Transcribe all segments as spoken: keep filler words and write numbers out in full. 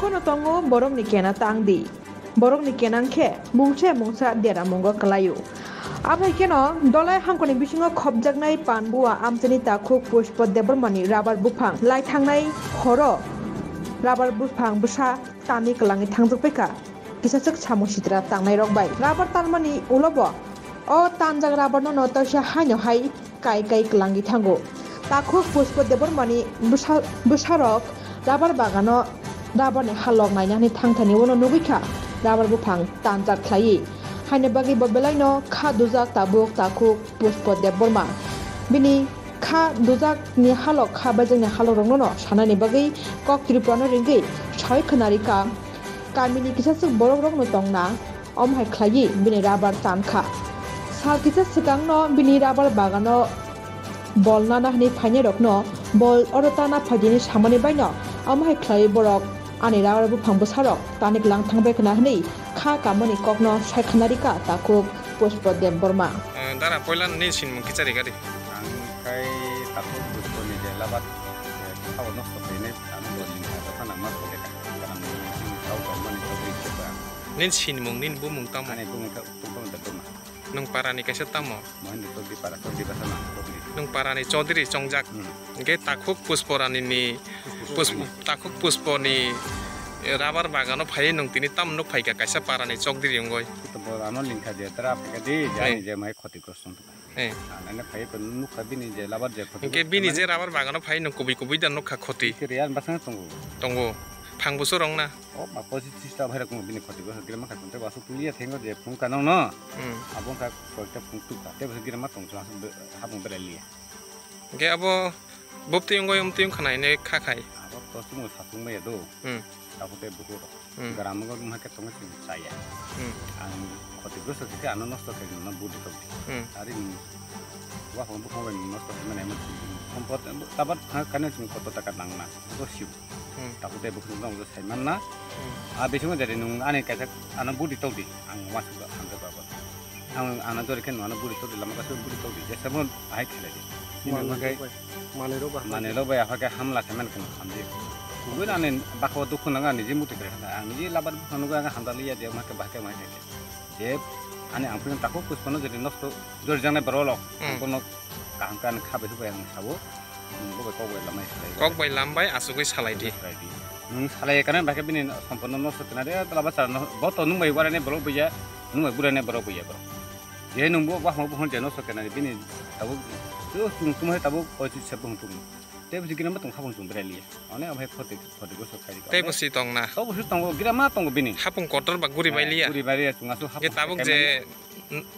Kono tongo borokni kena tang di. Borokni kenang khe mungsa mungsa deramungo kwlaio. Aphai kheno Dolai hangkoni bisingo khopjaknai Panbua amchaini takhuk Pushpa Debbarmani rabar buphang lai thangnai horo rabar buphang bwsa tanwi kwlangwi thangjak paikha. Kisaswk samung sitra tangnairok bai rabar tanmani ulo bo o tanjak rabar no no taisa haino hai kai kai kwlangwi thango. Takhuk Pushpa Debbarmani bwsa-, bwsarok rabar bagano rabarni halok naina hwnwi thangthani uano nugwi kha rabar buphang tanjak khlaiwi. Haini bagwi bo belaino kha dujak tabuk takhuk Pushpa Debbarma. Bini kha dujakni halok kha baijakni halok rokno no sanani bagwi kok Tripura no ringwi sawi khwnari kha. Kamini kisaswk borok rokno tongna. Omo hai khlaiwi bini rabar tan kha. Sal kisa swkangno bini rabar bagano bol nana hwnwi phainairokno bol oro tana phaidini samani baino omo hai khlaiwi borok ani rabar buphang bwsarok tani kwlang thangbai khna hwnwi kha kamani kokno sai khna rikha takhuk Pushpa Debbarma. Ah, dara poila nini sinimung kicha rikha di. Ang khai takhuk Pushpani je labat, eh, sabo nosto khainai, ang bo lingkha kha nang ma kholeka. Karam ni sini tau tong mani tau ri khe ba. Nini sinimung, nini bumung tamo? Ani bumung kha Uttam Debbarma. Nwng parani kaisa tamo? Mohendra Chaudhary para, Chaudhary basa nang Chaudhary. Nwng parani Chaudhary chongjak. Hmm. Hwnkhe takhuk Pushparani ni, Pushpa Pus-, Rani. Takhuk Pushpani, eh, rabar bagano phaiwi nwng tini tamo nuk phaikha kaisa parani Chaudhary wngwi? Ito bo ano lingkha je tara phaikha di, je Eh. Ani je mai khoti kosong. Eh. Ang nai phai ko nukha bini je labar je khoti. Hwnkhe bini je rabar bagano phai nwng kubui kubui da nukha khoti. Kiriya basang tongo. Tongo. Phang busu rong na. O ma posi sista bhai rok bini khoti ko gira ma khatung te basu tuliya thengo je phung kanong no. Hmm. Abo kha koita phung tu ka. Te basu gira ma tong chang habung berai liya. Hwnkhe abo bopti wngoi omti wngkha nai ne kha khai. Abo to sumo sapung maya do. Hmm. Abo te buku. Hmm. Gram go ma khe tongo chini chaya. Hmm. Ang khoti groso khe ano nosto khe no budi to. Hmm. Ari ni wa hon bu hon nosto khe mane mo. Kompot tabat kane chini koto taka nang na. To siu. Hmm. Tabu te buku no sai man na. Hmm. A bisingo jare nung ani kaisa ano budi to di. Ang wa su ga ang ga ba. Ang ano jore khe no ano budi to di lama kaisa budi to di. Jesa mo ahai khelai di. Ini Mane makai rok bai, mane rok bai. Mane rok bai apa ke hamla semen kena hamdi. Kubui ani bako dukhu nang ani je muti kre ang je labar bukha nugo ang hamda liya je ma ke ba ke ma ke. Je ani ang pun tako Pushpa no jadi nosto jor jang nai baro lok. Hmm. Ang kono kaham kan khabe hubai ang sabo. Bo bai kok bai lamai salai. Kok bai lambai asugui salai di. Salai di. Nung salai kana ba ke bini sompono nosto kena de laba sar no bo to nung bai wara ne bro buya. Nung bai bura ne bro buya bro. Je nung bo bahmo bo hon je nosto kena bini tabuk tu tung tum hai tabuk oi tu sep hon tum. Te bisi kena ma tong habang tum bere liya. One abhai khoti khoti go sok khai. Tei bo si tong na. To bo si tongo gira ma tongo bini. Hapung kotor ba guri bai liya. Guri bai liya tung asu hapung. Ge tabuk je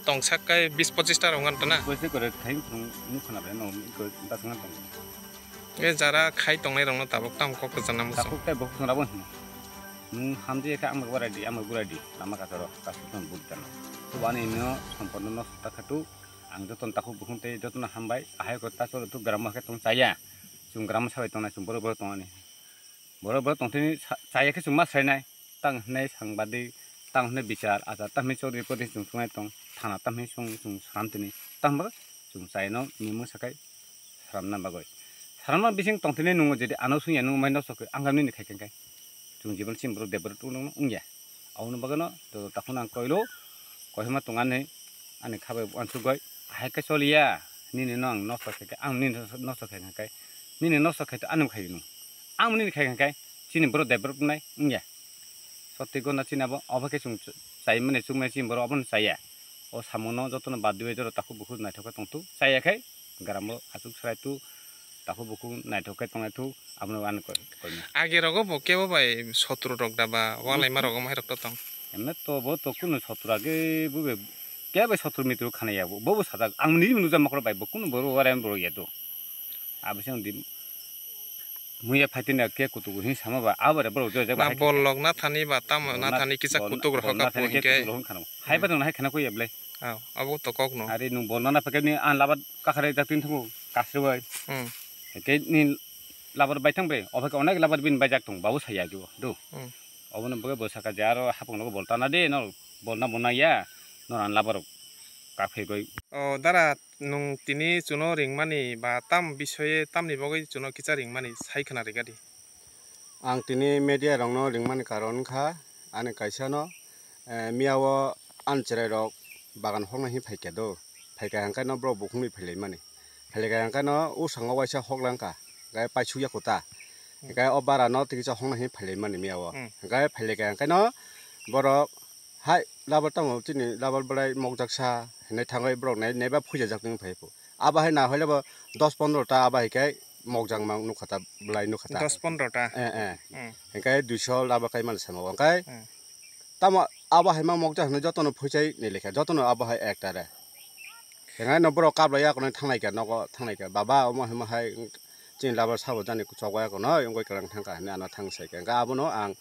tong sak kai bis pochis ta rong an to na. Ko se kore khai tung nu khana bai no ko ta sung tongo. Ge jara khai tong nai rong no tabuk tam kok ta janam. Tabuk tei bo sung rabo. Nung hamjaya khe ang bai uarai di, ang bai burai di, lama kasaro, kasuk tong buk jana. To ani no sompono no sutta khatu, ang joto no takhuk bukhung tei joto no hambai, ahai ko ta choro tu gram khe tong chaya, chwng gram sabai tongnai chwng borok borok tongani. Borok borok tongthini sa-, chaya khe chwng ma srainai, tang hinai sangbadi, tang hinai bichar, achar, tang hinai chodri kodri chwng thungnai tong, thana tang hinai song chwng sram tini, tang bo chwng chaya no mimung sakai sramna bagwi. Sramna bising tongthini nungo jodi ano sungya nung mai nosto khe ang nini khai khe. Chwng jibon chini borok debra tung nung wngya. Aboni bagwino joto takhuk ang koilo, koihma tong ani, ani khabai uansuk goi, ahai khe choliya, nini no ang nosto khe khe, ang nini nosto khe khe, nini nosto khe to ani khai nung. Ang nini khai khe, chini borok debra tungnai wngya. Sotwi gonna chini abo, obo khe chwng ch-, chai mani chukmani chini borok abono chaya. O samungo jotono bad dibai jora takhuk bukhuk naithok khe tongthuk, chaya khe gramo aswk srai tu. Takhuk bukhuk naithok khe tongnaithok, abono ani koi, koimani. Age rogo bo kebo bai sotro rok da ba, walaima rogo mai rok to tong. Emne to bo to kunu sotro age bo be kebo bai sotro mitro khana ya bo, bo bo sajak. Ang nini nukjak makhoro bai bo kunu borok warai borok ya do. Abising di muya phaitini ke kutugo hin sama ba, abore borok jo jak ba. Na hai bol lok na thani ba tam na thani kisa kutuk rok ka po hin ke. Hai ba nang hai khana koi ya ble. Aw, abo to kok no. Ari nung bol nana phakhe ni an labat kakhare jak tin thango kasri bai. Hmm. Ke ni labar bai thang bre, ophai ka onek labar bin bai jak tong, babu saya jo, do. Hmm. Obono boge bo saka je aro hapung logo bol tana de, no bol na bona ya, no ran labar kak phai goi. O dara nung tini chuno ringmani ba tam bisoye tamni bogoi chuno kicha ringmani sai khna rigadi. Ang tini media rokno ringmani karon wngkha, ani kaisa no, eh, miya o ani chwrai rok bagan hokna hinwi phaikha do, phaikha hwnkhe no borok bukhukni phailaimani, phailai kha hwnkhe no o sango waisa hok langkha, hwnkhe paisukya kota, hwnkhe o bara no tikisa hokna hinwi phailaimani miya o, Hmm. hwnkhe phailai kha hwnkhe no borok hai labar tamo chini labar belai mokjak sa hinwi thangwi borok nai-, naiba phuijajak wngwi phai phu. Abo hai na hole bo dos pondro ta abo hai khe mokjak ma nukha ta belai nukha ta. Dos pondro ta. Eh, eh. Hmm. Hingkhe duiso laba kai mani samo. Hingkhe Hmm. tamo abo hai ma mokjak hinwi jotono phuichai ni lekha, jotono abo hai ekta re. Hingkhe no borok kablai ya kono thanglai kha, nogo thanglai kha. Baba, omo himo hai chini labar sabo jani chokbai ya kono, wngwi kwlang thangkha hinwi ano thang sai kha. Hingkhe abono ang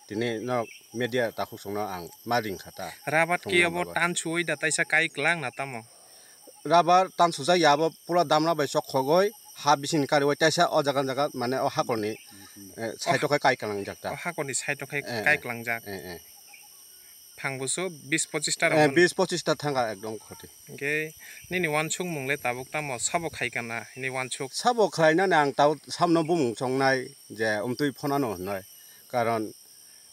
tini no media takhuk songno ang ma ring kha ta. Rabat Thung ki lang abo baba. Tan suwi da taisa kai kwlang na tamo? Rabar tan sujak ya abo pura damra bai chok khogoi ha bising kariwi taisa o jaga jaga mane o hakolni, eh, side o khai kai kalangjak ta. O hakolni side o khai Eh, kai eh. Kalangjak. Eh, eh. Phang busu bis pochis ta Eh, rok. Bis pochis ta thangkha ekdom khoti. Hingkhe nini wansukmung le tabuk tamo sabo khai kana hini wansuk? Sabo khlainani ang tabuk samno bumung chongnai je umtwi phonano hwnwi. Karon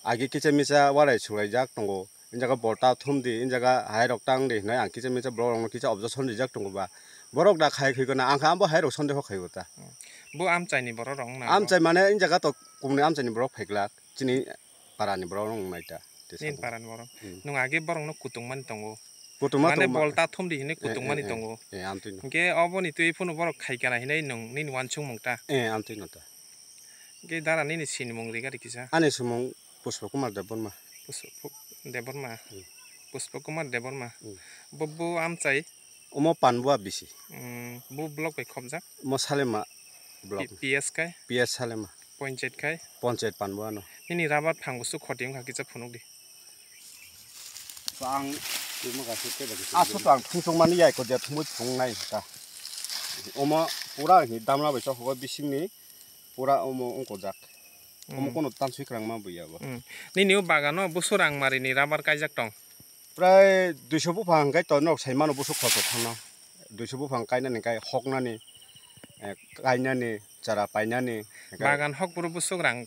agi kicha micha walai sulaijak tongo. Injaga bolta thumdi, injaga hai rok tangdi hinwi ang kicha micha borok rokno kicha objection rijak tongo ba. Borok da khai khoi kana ang kha abo hai rok sondeho khaibo ta. Bo amchaini borok rok wngna. Amchai mane injaga to kumni amchaini borok phaiglak chini parani borok rok wngnai ta. Nini parani borok. Hmm. Nwng age borokno kutung mani tongo. Kutung ma mane tongo ma. Bolta thumdi hinwi Eh, kutung eh, mani eh. Tongo. Eh, amtwino. Hingke oboni twi phano borok khai kana hinwi nwng nini wansukmung ta. Eh, amtwino ta. Hingke dara nini sinimung ri gari kisa. Ani simung Pushpa Kumar Debbarma. Pushpa Debbarma. Hmm. Pushpa Kumar Debbarma. Hmm. Bo, bo amchai. Omo Panbua bisi. Hmm, bo block bai khobjak. Omo Salema block. P-, P S kai? P S Salema. Panchayat kai? Panchayat Panbua no. Nini rabar phang busu khoti wngkha kisa phunuk di. Ang aswk ang thungsukmani yai ko je thumui phungnai ta. Omo pura hi damra bai chokhugo bisingni. Pura omo wngkojak. Omo Hmm. Kono tanswi kwrangma buya bo. Hmm. Nini o bagano busu rang marini rabar kaijak tong? Prai duiso buphang hwnkhe to norok sai mano busu khoroksa thangno. Duiso buphang kainani hwnkhe hoknani, eh, kainani, chara painani, hwnkhe Bagan hok boro busu rang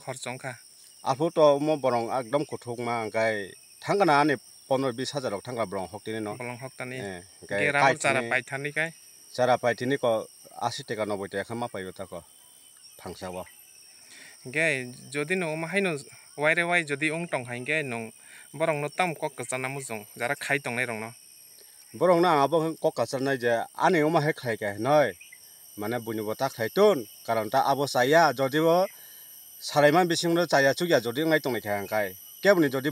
khorchong kha. Aphuru to omo borong ekdom kuthukma hwnkhe thangkana ani pondro bis hajar rok thangkha borong hoktini no. Borong hoktani. Eh, hwnkhe Hwnkhe rabar chara kaitini paithani kai? Chara paitini ko asi teka noboi teka khe ma paio tako. Phangsao. Hingke jodi nwng omo haino waire wai jodi wng tong hai hingke nwng borokno tamo kok kwcharna muchung jara khai tongnai rokno? Borokno ang abo kok kwcharnai je ani omo hai khlai kha hinoi, mane buini bo ta khlai tun, karon ta abo chaya, jodi bo salaima bisingno chaya chukya jodi wngnai tongni kha hingkai keboni jodi